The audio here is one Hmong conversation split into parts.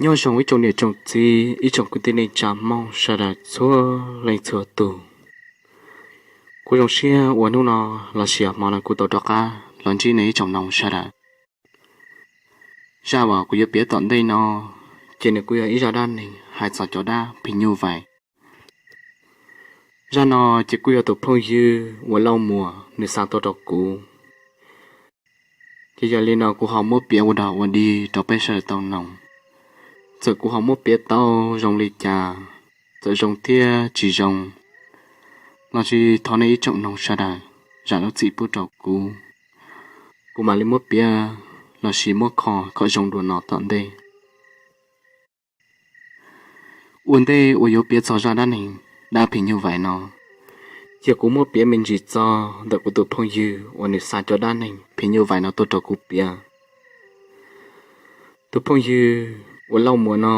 Nyob zoo ib tsoom niam tsoom txiv, ib tsoom kwv tij neej tsa Hmoob sawv daws txhua leej txhua tus. Kuv zoo siab uas hnub no lossis hmo no kuv tau rov qab los ntsib nej ib tsoom noog sawv daws. Zaj uas kuv yuav piav tom ntej no, ces nws kuj yog ib zaj dab neeg hais txog cov dab phim nyuj vais. Zaj no ces kuj yog tus phooj ywg uas Lauj Muas nws xa tuaj rau kuv. Ces yog li no kuv ho muab piav ua dog ua dig rau peb sawv daws tau noog. Txawm kuv ho muab piav tau zoo li cas, txawm zoo thiab tsis zoo, lossis thov nej ib tsoom noog sawv daws zam lub txim pub rau kuv, kuv mam li muab piav lossis muab kho kom zoo dua no tom ntej. Ua ntej uas yuav piav txog zaj dab neeg dab phim nyuj vais no, ces kuv muab piav me ntsis txog ntawm kuv tus phooj ywg uas nws xa cov dab neeg phim nyuj vais no tuaj rau kuv piav. Tus phooj ywg uas Lauj Muas no,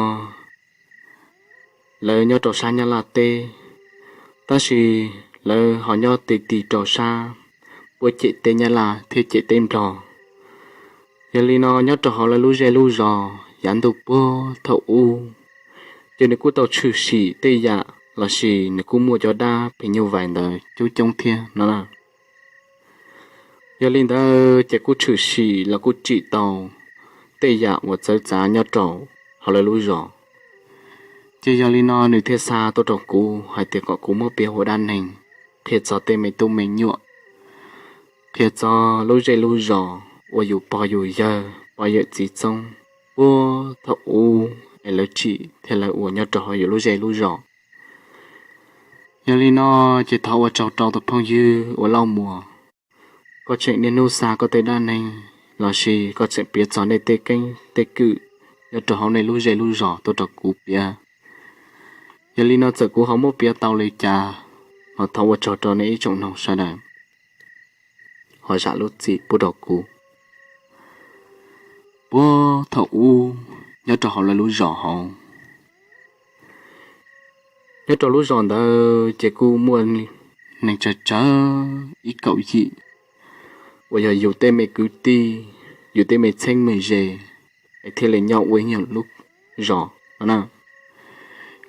lawv nyob rau sab Nyab Laj teb, tab sis lawv ho nyob ti ti rau sab puab ciam teb Nyab Laj thiab ciam teb Nplog. Yog li no nyob rau hauv lawv lub zej lub zos yav ntuj puag thaum ub, ces nws kuj tau tshwm sim tej yam lossis nws kuj muaj cov dab phim nyuj vais ntawd coob coob thiab no na. Yog li ntawd ces kuj tshwm sim los kuj tsim tau tej yam uas txawv txav nyob rau hauv lawv lub zos. Ces yog li no nws thiaj xa tuaj rau kuv hais tias kom kuv muab piav ua dab neeg, qhia txog tej me tub me nyuam, qhia txog lub zej lub zos uas yus pog yus yawg pog yawm txiv txoob puag thaum ub es lawv tsim thiab lawv ua nyob rau hauv yus lub zej lub zos. Yog li no ces thov ua tsaug rau tus phooj ywg uas Lauj Muas, koj tseem niaj hnub xa koj tej dab neeg lossis koj tseem piav txog nej tej keeb tej kwm nyob rau hauv nej lub zej lub zos tuaj rau kuv piav. Yog li no txawm kuv ho muab piav tau li cas los thov ua tsaug rau nej ib tsoom noog sawv daws ho zam lub txim pub rau kuv. Puag thaum ub nyob rau hauv lawv lub zos hauv, nyob rau lub zos ntawd ces kuj muaj neeg tsawg tsawg ib kaum yim uas yog yus tej me kwv tij, yus tej me txheeb me ze, es thiaj li nyob ua ib nyuag lub zos no na.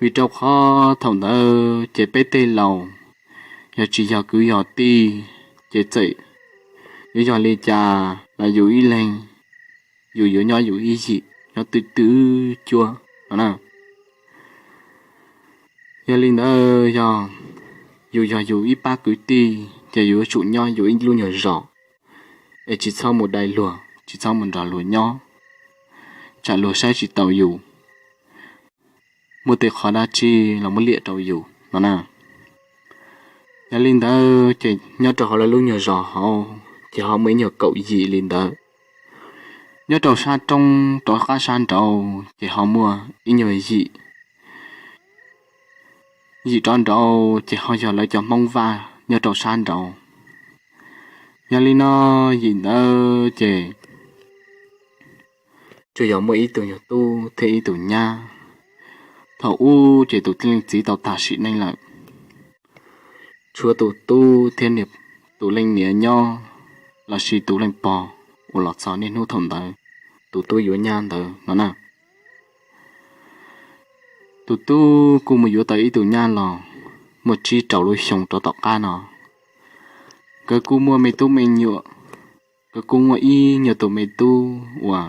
Vim rau qhov thaum ntawd ces peb tej laus yog tsis yog kwv yog tij, ces txawm yuav yog li cas los yus ib leeg yus yuav nyob yus ib yim nyob twj twj cuab no na. Yog li ntawd yog yus yog yus ib pab kwv tij ces yus yuav tsum nyob yus ib lub nyuag zos, es tsis txhob mus dai luag, tsis txhob mus nrog luag nyob, tsam luag saib tsis taus yus, muaj tej qhov dab tsi los muab liam rau yus no na. Yog li ntawd ces nyob rau hauv lawv lub nyuag zos hauv ces ho muaj ib nyuag kaum yim li ntawd. Nyob rau sab roob rov qab sab nraud ces ho muaj ib nyuag yim, yim rov nraud ces ho yog lawv cov Hmoob Vaj nyob rau sab nraud. Yog li no yim ntawd ces tsuas yog muaj ib tug nyuag tub thiab ib tug nyab. Thaum ub ces tus leej txiv tau tag sim neej lawm, tshuav tus tub thiab tus leej niam nyob, lossis tus leej pog uas los txog niaj hnub thaum ntawd tus tub yuav nyab ntawd no na. Tus tub kuj mus yuav tau ib tug nyab los muaj tsib rau lub xyoo rov tom qab no. Nkawd kuj muaj me tub me nyuam, nkawd kuj muaj ib nyuag tus me tub uas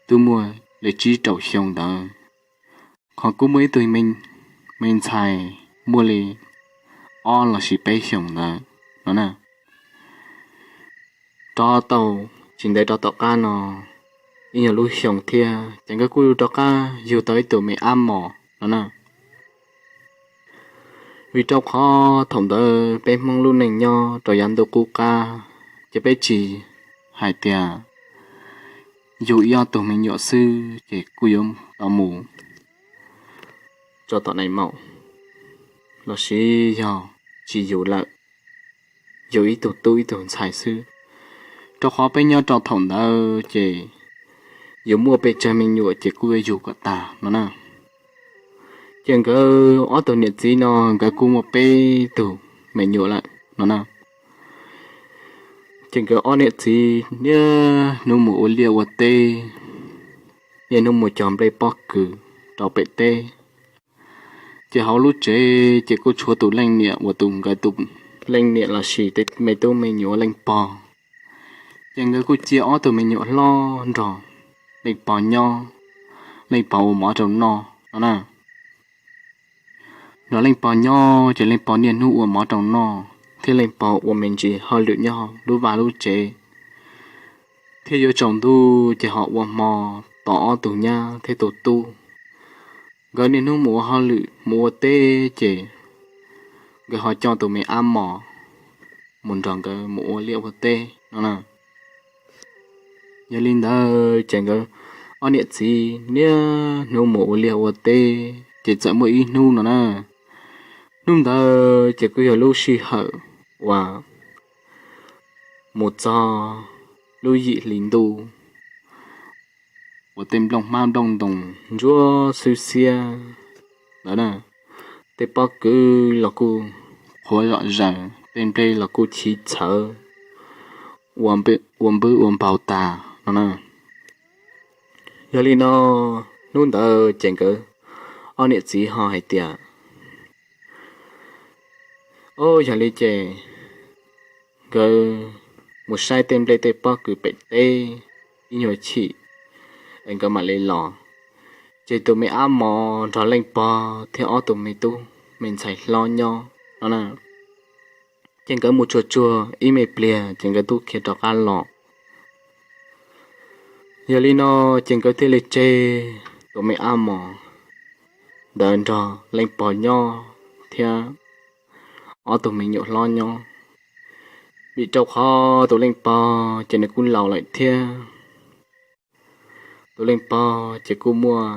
twb muaj li tsib rau xyoo ntawd, qhov kuj muaj ib tug me ntxhais muaj li ob lossis peb xyoos ntawd no na. Rov tau tsis ntev rov tom qab no ib nyuag lub xyoo thiab ces nkawd kuj rov qab yug tau ib tug me ab mos no na. Vim rau qhov thaum ntawd peb Hmoob lub neej nyob rau yav ntuj qub qab, ces peb tsis hais tias yug ib ob tug me nyuam xwb ces kuj yuav tau mus tso tom nai maum, lossis yog tsis yug lawm, yug ib tug tub ib tug ntxhais xwb. Rau qhov peb nyob rau thaum ntawd ces yus muaj pes tsawg me nyuam ces kuj yuav yug kom tag no na. Ces nkawd ob tug niam txiv no nkawd kuj muaj peb tug me nyuam lawm no na. Ces nkawd ob niam txiv niaj hnub mus ua liaj ua teb, niaj hnub mus cog nplej pob kws rau pem teb. Ces hauv lub tsev ces kuj tshuav tus leej niam uas tus nkawd tus leej niam los sis tej me tub me nyuam leej pog. Ces nkawd kuj cia ob tug me nyuam hlob nrog leej pog nyob, leej pog ua mov rau noj no na. Nrog leej pog nyob ces leej pog niaj hnub ua mov rau noj thiab leej pog ua me ntsis hauj lwm nyob lub vaj lub tsev, thiab yuav tsaus ntuj ces ho ua hmo tos ob tug nyab thiab tus tub. Nkawd niaj hnub mus ua hauj lwm mus ua teb ces nkawd ho coj tus me ab mos mus nrog nkawd mus ua liaj ua teb no na. Yog li ntawd ces nkawd ob niam txiv niaj hnub mus ua liaj ua teb ces txawm muaj ib hnub no na. Hnub ntawd ces kuj yog lub sij hawm uas mus txog lub yim hli ntuj uas tej nplooj hmab nplooj ntoos ntsuab xwb xiab ntawd na, tej pob kws los kuj qhuav zom zaws, tej nplej los kuj chiv txhawv ua npwb ua npaug tas no na. Yog li no, hnub ntawd ces nkawd ob niam txiv ho hais tias, o, yog li ces nkawd mus saib tej nplej tej pob kws pem teb ib nyuag chim es nkawd mam li los. Ces tus me ab mos nrog leej pog thiab ob tug me tub me ntxhais hlob nyob no na. Ces nkawd mus tsuag tsuag ib me pliag ces nkawd twb khiav rov qab los. Yog li no ces nkawd thiaj li tseg tus me ab mos ntawd nrog leej pog nyob thiab ob tug me nyuam hlob nyob, vim rau qhov tus leej pog ces nws kuj laus lawm thiab. Tus leej pog ces kuj muaj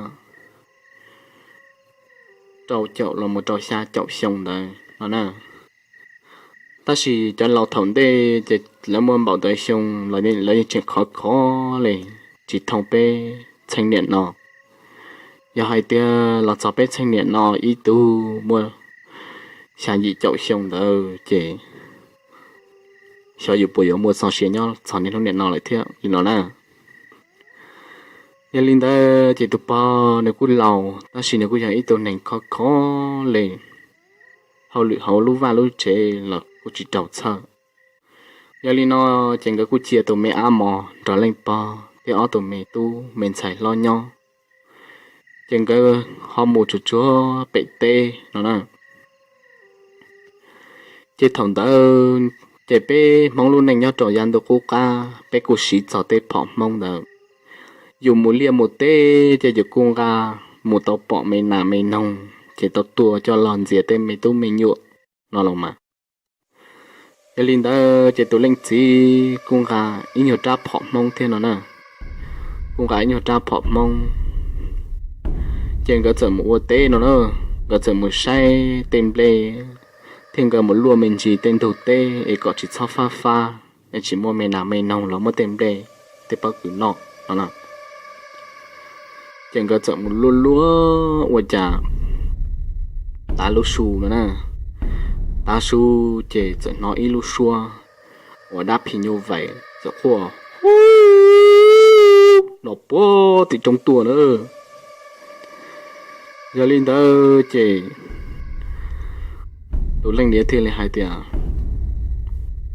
rau caum los mus rau xya caum xyoo ntawd no na. Tab sis cov laus thaum ntej ces lawv muaj npaum ntawd xyoo los lawv yeej tseem khov khov li, tsis thooj peb txheej niam no. Yog hais tias los txog peb txheej niam no ib tug muaj xya yim caum xyoo ntawd ces xyov yus puas yuav muaj txoj sia nyob txog niaj hnub niam no lawm thiab li no na. Yog li ntawd ces tus pog nws kuj laus tab sis nws kuj yog ib tug neeg khov khov li, hauj lwm hauv lub vaj lub tsev los kuj tsis raug txhawj. Yog li no ces nkawd kuj cia tus me ab mos nrog leej pog thiab ob tug me tub me ntxhais hlob nyob, ces nkawd ho mus tsuag tsuag pem teb no na. Ces thaum ntawd ces peb Hmoob lub neej nyob rau yav ntuj qub qab peb kuj siv txog tej phom Hmoob ntawd. Yus mus liaj mus teb ces yus kuj nqa mus tau pom me nas me noog ces tau tua coj los ntxias tej me tub me nyuam no los mas. Yog li ntawd ces tus leej txiv kuj nqa ib nyuag rab phom Hmoob thiab no na. Kuj nqa ib nyuag rab phom Hmoob, ces nkawd txawm mus ua teb no na. Nkawd txawm mus saib tej nplej thiab nkawd mus luaj me ntsis tej ntug teb es kom tsis txhob fab fab es tsis muaj me nas me noog los muab tej nplej tej pob kws noj no na. Ces nkawd txawm mus luaj luaj ua cas tav lub su no na, tav su ces txawm hnov ib lub suab uas dab phim nyuj vais txawm quaj no puag tim roob tuaj na. Yog li ntawd ces tus leej niam thiaj li hais tias,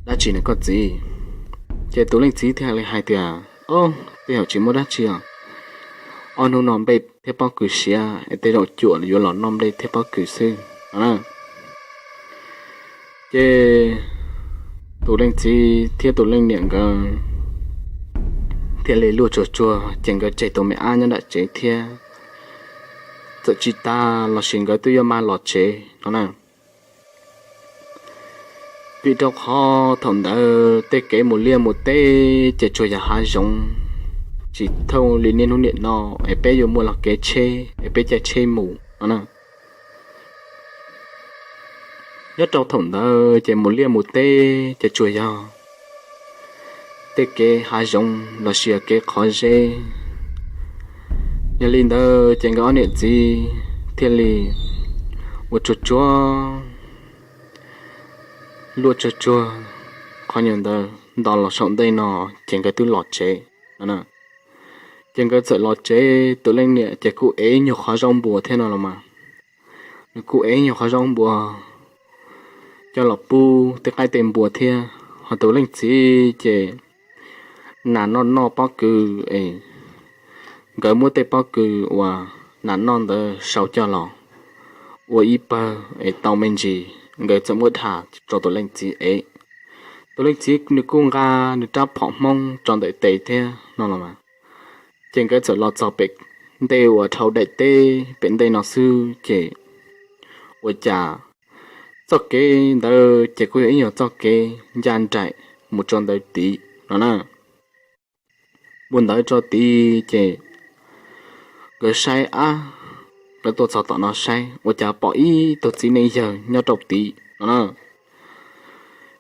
dab tsi ne koj txiv? Ces tus leej txiv thiaj li hais tias, o, tej zaum tsis muaj dab tsi os, ob hnub no nplej thiab pob kws siav es tej zaum cuam yuav los noj nplej thiab pob kws xwb no na. Ces tus leej txiv thiab tus leej niam nkawd thiaj li luaj tsuag tsuag ces nkawd tseg tus me ab nyob nram tsev thiab. Txawm tsis tas los sis nkawd twb yuav maj los tsev no na. Vim rau qhov thaum ntawd tej kev mus liaj mus teb ces tsuas yog hav zoov, tsis thooj li niaj hnub niam no es peb yuav muaj los kev tsheb es peb caij tsheb mus no na. Nyob rau thaum ntawd ces mus liaj mus teb ces tsuas yog tej kev hav zoov los sis yog kev qhov zeb. Yog li ntawd ces nkawd ob niam txiv thiaj li ua tsuag tsuag, luaj tsuag tsuag qhov nyuag ntawd nto los saum ntej no ces nkawd twb los tsev no na. Ces nkawd txawm los tsev, tus leej niam ces kuj ev nyuag qhov zaub npua thiab no los mas. Nws kuj ev nyuag qhov zaub npua coj los pub tej qaib tej npua thiab. Ho tus leej txiv ces nas noj noj pob kws es nkawd muab tej pob kws uas nas noj ntawd sau coj los ua ib pawg es tau me ntsis, nkawd txawm muab dhas rau tus leej txiv ev. Tus leej txiv nws kuj nqa nws rab phom Hmoob tso ntawm tes thiab no los mas. Ces nkawd txawm los txog pem ntej uas dhau daim teb pem ntej no xwb ces ua cas txoj kev ntawd ces kuj yog ib nyuag txoj kev ncaj nraim mus tso ntawd tid no na. Mus ntawd tso tid ces nkawd saib ab, nkawd tuaj txog tom no saib ua cas pom ib tug txiv neej yawg nyob rau tid no na.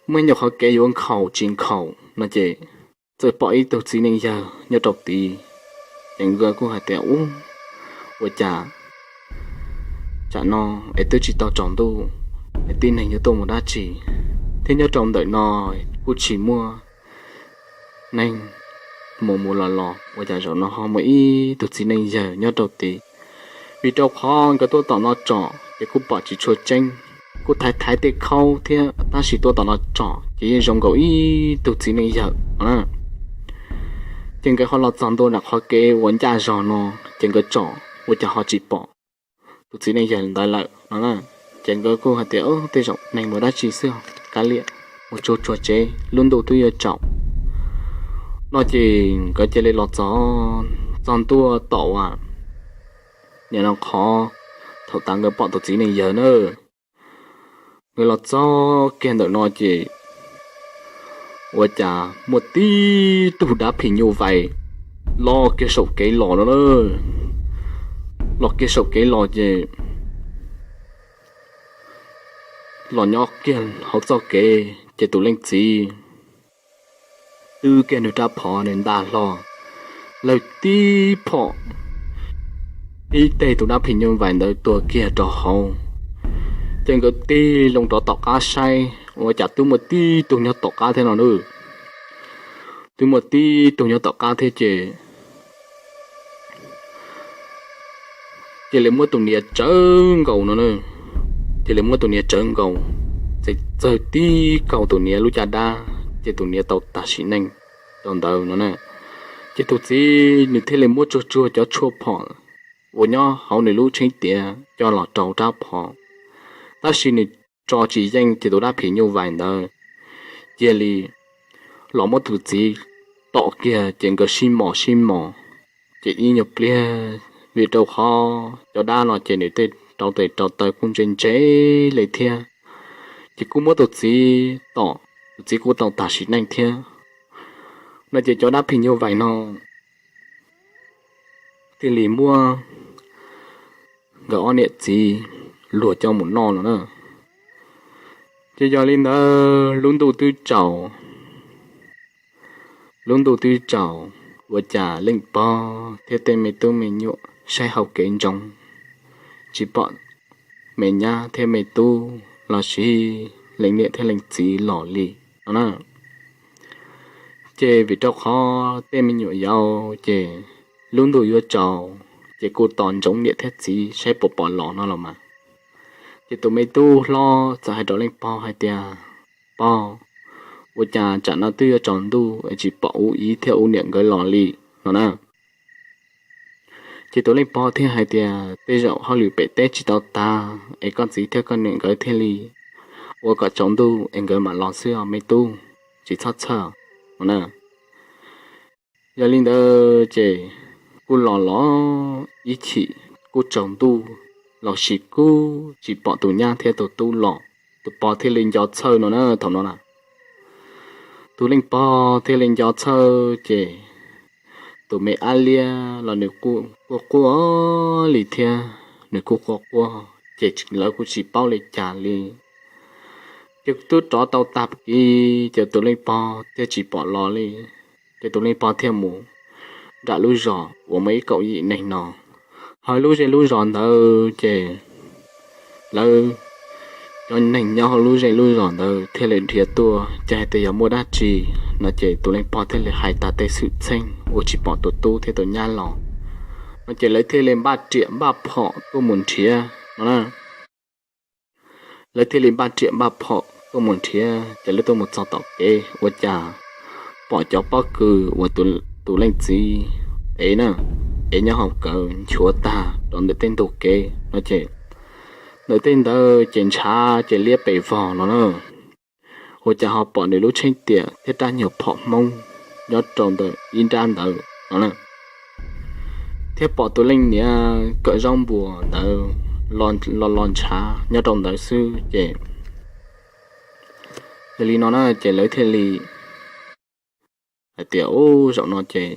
Muaj ib nyuag qhov kev yuav nkhaus tsis nkhaus no ces txawm pom ib tug txiv neej yawg nyob rau tid. Ces nkawd kuj hais tias ub, ua cas tsam no es twb tsis tau tsaus ntuj es tib neeg yuav tuaj mus dab tsi, thiab nyob rau ntawm no kuj tsis muaj neeg mus mus los los, ua cas zaum no ho muaj ib tug txiv neej yawg nyob rau tid. Vim rau qhov nkawd tuaj tom no tsom ces kuj pom tsis tshua tseeb, kuj thaiv thaiv tej khaub thiab tab sis tuaj tom no tsom ces yeej zoo nkaus ib tug txiv neej yawg no na. Ces nkawd ho los txog ntua nram qhov kev uas ncaj zog no, ces nkawd tsom ua cas ho tsis pom tus txiv neej yawg ntawd lawm no na. Ces nkawd kuj hais tias tej zaum neeg mus dab tsi xwb, kav liam, mus tsuag tsuag tsev, lub ntuj twb yuav tsaus no. Ces nkawd cia li los txog, txog ntua tom uas nim no qhov thaum tas nkawd pom tus txiv neej yawg na. Nkawd los txog kiag ntawm no ces ua cas muaj tib tug dab phim nyuj vais los kiag saum kev los no na. Los kiag saum kev los ces los nyob kiag hauv txoj kev ces tus leej txiv twb kiag nws rab phom nws nta hlo, lawv tib phom tib teg tus dab phim nyuj vais ntawd tuag kiag rau hauv. Ces nkawd tig loo rov tom qab saib ua cas twb muaj tib tug nyob tom qab thiab no na. Twb muaj tib tug nyob tom qab thiab ces cia li muab tus niam tsawv nkaus no na. Cia li muab tus niam tsawv nkaus, txawm txawg tib kaug tus niam lub caj dab ces tus niam tau tag sim neej rau ntawd no na. Ces tus txiv nws thiaj li muab tsuag tsuag cov tshuaj phom uas nyob hauv nws lub tsheb tiav coj los rau rab phom, tab sis nws tso tsis yeej ces tus dab phim nyuj vais ntawd cia li los muab tus txiv tom kiag ces nkawd sib mos sib mos. Ces ib nyuag pliag vim rau qhov cov dab no ces nws tej rau tes rau taw kuj ntse ntse li thiab, ces kuj muab tus txiv tom, tus txiv kuj tau tag sim neej thiab no. Ces cov dab phim nyuj vais no thiaj li muab nkawd ob niam txiv luag coj mus noj no na. Ces yog li ntawd lub ntuj twb tsaus, lub ntuj twb tsaus, ua cas leej pog thiab tej me tub me nyuam saib hauv kev ntsoov, tsis pom me nyab thiab me tub los sis leej niam thiab leej txiv los li no na. Ces vim rau qhov tej me nyuam yaus ces lub ntuj yuav tsaus ces kuj tos ntsoov niam thiab txiv saib puas pom los no los mas. Ces tus me tub hlob txawm hais rau leej pog hais tias, Pog, ua cas tsam no twb yuav tsaus ntuj es tsis pom ub txiv thiab ub niam nkawd los li no na. Ces tus leej pog thiaj hais tias, Tej zaum hauj lwm pem teb tsis tau tag es koj txiv thiab koj niam nkawd thiaj li ua kom tsaus ntuj es nkawd mam los xwb os me tub, tsis txhob txhawj no na. Yog li ntawd ces kuj los los ib chim kuj tsaus ntuj los sis kuj tsis pom tus nyab thiab tus tub los, tus pog thiaj li nco txhawj no na. Thaum no na tus leej pog thiaj li nco txhawj ces tus me ab liab los nws kuj quaj quaj li thiab, nws kuj quaj quaj ces lawv kuj tsis paub li cas li. Ces twb rov tau tag kis ces tus leej pog thiaj tsis pom los li. Ces tus leej pog thiaj mus nram lub zos uas muaj ib kaum yim neeg no, hauv lub zej lub zos ntawd ces lawv cov neeg nyob hauv lub zej lub zos ntawd thiaj li nrhiav tuaj, ces hais tias yog muaj dab tsi no ces tus leej pog thiaj li hais tas tej xwm txheej uas tsis pom tus tub thiab tus nyab los no ces lawv thiaj li npaj riam npaj phom tuaj mus nrhiav no na. Lawv thiaj li npaj riam npaj phom tuaj mus nrhiav, ces lawv tuaj mus txog tom kev ua cas pom cov pob kws uas tus leej txiv ev na, ev nyob hauv kawm nchuav tag rau ntawm tej ntug kev no ces ntawm tej ntawd ces ntshav ces liab pes vog no na. Ua cas ho pom nws lub tsheb tiam thiab rab nyuag phom Hmoob nyob rau ntawm ib nrab ntawd no na, thiab pom tus leej niam kawm zaub npua ntawd los los ntshav nyob rau ntawd xwb ces yog li no na ces lawv thiaj li hais tias ub, zaum no ces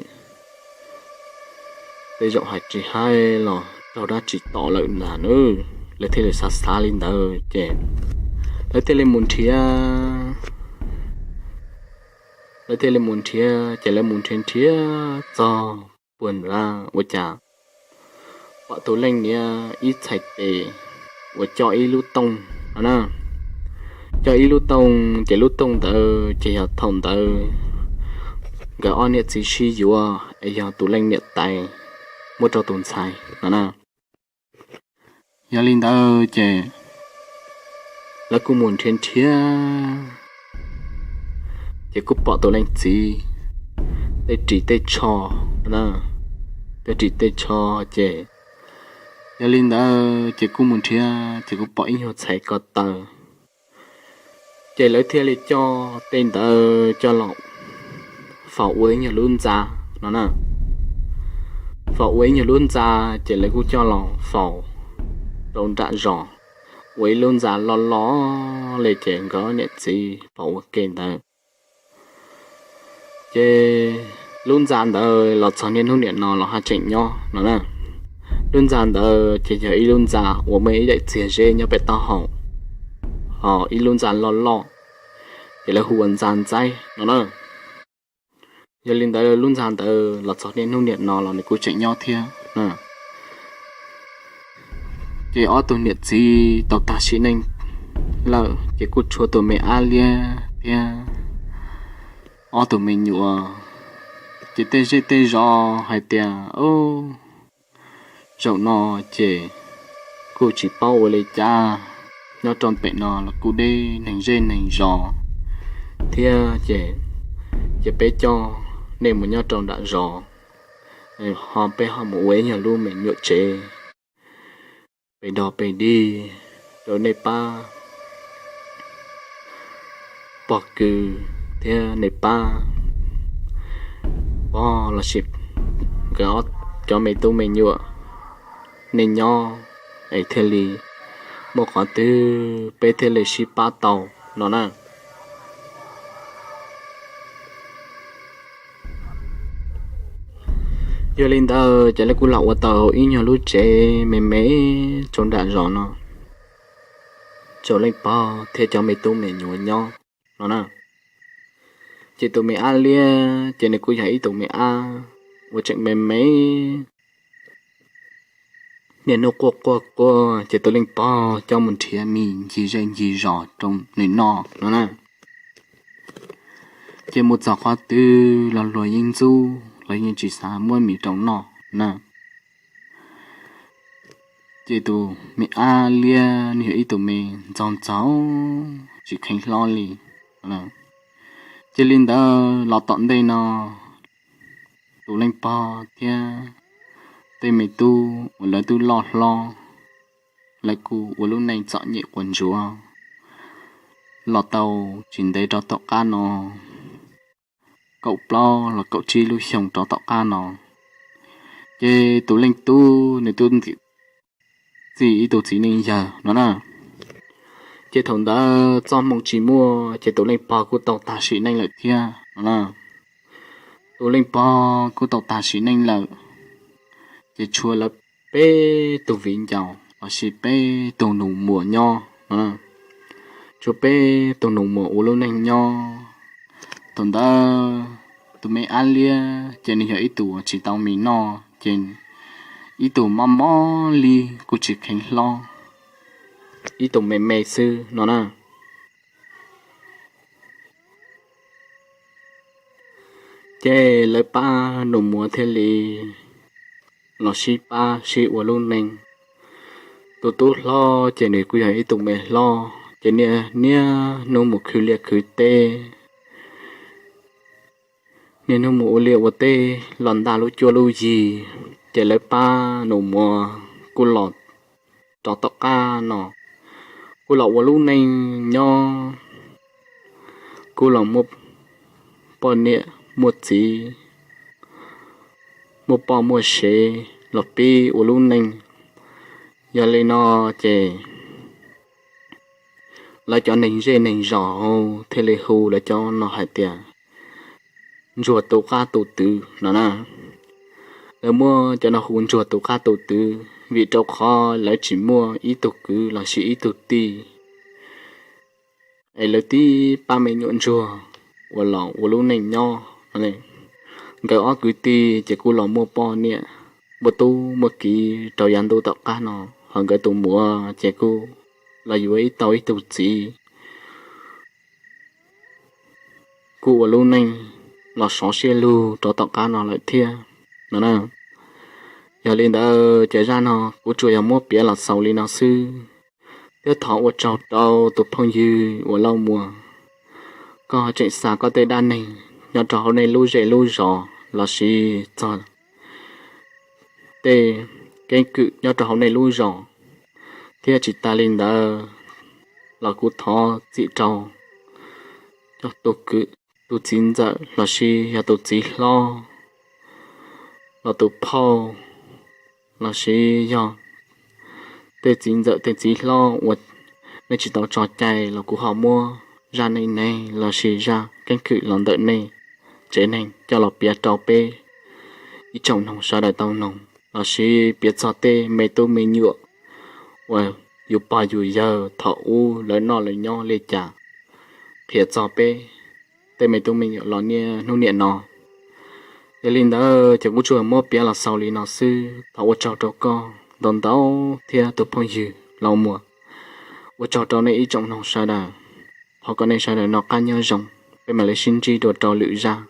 tej zaum hais tsis hais los raug dab tsi tom lawm ntag nawb. Lawv thiaj li xav xav li ntawd ces lawv thiaj li mus nrhiav, lawv thiaj li mus nrhiav ces lawv mus nrhiav nrhiav txog puag nrad ua cas pom tus leej niam ib txhais tes uas coj ib lub tooj no na, coj ib lub tooj ces lub tooj ntawd ces yog thaum ntawd nkawd ob niam txiv sib yuav es yog tus leej niam tais muab rau tus ntxhais no na. Yog li ntawd ces lawv kuj mus nrhiav nrhiav ces kuj pom tus leej txiv tej ris tej tsho, tej ris tej tsho ces yog li ntawd ces kuj mus nrhiav ces kuj pom ib nyuag txhais ko taw ces lawv thiaj li coj tej ntawd coj los faus ua ib nyuag lub ntxa no na. Faus ua ib nyuag lub ntxa ces lawv kuj coj los faus rau nram zos ua ib lub ntxa loj loj li ces nkawd niam txiv faus ua ke ntawd ces lub ntxa ntawd los txog niaj hnub niam no los haj tseem nyob no na. Lub ntxa ntawd ces yog ib lub ntxa uas muaj ib daim txiag zeb nyob pem taub hau, ho ib lub ntxa loj loj ces lawv hu ua ntxa ntxaib no na. Yog li ntawd lub ntxa ntawd los txog niaj hnub niam no los nws kuj tseem nyob thiab. Ces ob tug niam txiv tau tag sim neej lawm ces kuj tshuav tus me ab liab thiab ob tug me nyuam. Ces tej zej tej zos hais tias zaum no ces kuj tsis paub ua li cas, nyob rau pem no los kuj deb neeg zej neeg zos thiab ces, ces peb coj nej mus nyob rau nram zos, ho peb ho mus ua ib nyuag lub me nyuam tsev pes dog pes dig rau nej pab pog kws thiab nej pab pog lossis nkawd cov me tub me nyuam nej nyob es thiaj li muaj qhov twg peb thiaj li sib pab tau no na. Yog li ntawd ces lawv kuj los ua tau ib nyuag lub tsev me me rau nram zos no, rau leej pog thiab cov me tub me nyuam nyob no na. Ces tus me ab liab ces nws kuj yog ib tug me ab uas tseem me me, niaj hnub quaj quaj quaj ces tus leej pog coj mus nrhiav mis ncig zej ncig zos rau nws noj no na. Ces mus txog qhov twg los luag yeej ntxub, luag yeej tsis xav muab mis rau noj na. Ces tus me ab liab nws yog ib tug me ntxoog ntxaug tsis kheev hlob li. Cia li ntawd los tom ntej no tus leej pog thiab tej me tub uas lawv twb loj hlob, lawv kuj ua lub neej txom nyem quas ntsuav los tau tsis ntev rau tom qab no, kaum plaub los kaum tsib lub xyoo rau tom qab no, ces tus leej tub nws twb txij ib tug txiv neej yawg no na. Ces thaum ntawd txoj hmoo tsis muaj ces tus leej pog kuj tau tag sim neej lawm thiab no na. Tus leej pog kuj tau tag sim neej lawm, ces tshuav lawv peb tug viv ncaus lossis peb tug nus muag nyob no. Tshuav peb tug nus muag ua lub neej nyob. Thaum ntawd tus me ab liab ces nws yog ib tug tsis tau mis noj ces ib tug mob mob li kuj tsis kheev hlob. ib tug me me xwb no na. Ces lawv pab nus muav thiaj li los sib pab sib ua lub neej. Tus tub hlob ces nws kuj yog ib tug me hlob ces niaj niaj hnub mus khwv liaj khwv teb, niaj hnub mus ua liaj ua teb los ntaj lub cuab lub yig. Ces lawv pab nus muav kuj los rov tom qab no, kuj los ua lub neej nyob, kuj los muaj poj niam muaj txiv, muaj poj muaj sev los pib ua lub neej. Yog li no ces lawv cov neeg zej neeg zos thiaj li hu lawv cov no hais tias ntsuag tus qab tus twv no na. Lawv muab cov no hu ntsuag tus qab tus twv vim rau qhov lawv tsis muaj ib tug kwv lossis ib tug tij, es lawv tib pab me nyuam ntsuag uas los ua lub neej nyob. Nkawd ob kwv tij ces kuj los muaj poj niam, muaj tub muaj kiv rau yav ntuj tom qab no, ho nkawd tus muam ces kuj los yuav ib tau ib tug txiv, kuj ua lub neej los sov siab lug rau tom qab no lawm thiab no na. Yog li ntawd ces zaj no kuv tsuas yog muab piav los xaus li no xwb, thiab thov ua tsaug rau tus phooj ywg uas Lauj Muas, koj tseem xa koj tej dab neeg nyob rau hauv nej lub zej lub zos lossis txog tej keeb kwm nyob rau hauv nej lub zos, thiab tsis tas li ntawd los kuv thov txim rau tus kwv, tus txiv ntxawm lossis yog tus txiv hlob, los tus phauj, lossis yog tej txiv ntxawm tej txiv hlob uas nej tsis tau tso cai los kuv ho muab zaj neej neeg lossis zaj keeb kwm los ntawm nej tsev neeg coj los piav rau peb ib tsoom noog sawv daws tau noog, lossis piav txog tej me tub me nyuam uas yus pog yus yawg thaum ub lawv noj lawv nyob li cas, qhia txog peb tej me tub me nyuam los niaj hnub niam no. Yog li ntawd ces kuv tsuas muab piav los xaus li no xwb, thov ua tsaug rau koj ntau ntau thiab tus phooj ywg Lauj Muas. Ua tsaug rau nej ib tsoom noog sawv daws, thov kom nej sawv daws noj qab nyob zoo, peb mam li sib ntsib dua rau lwm zaj.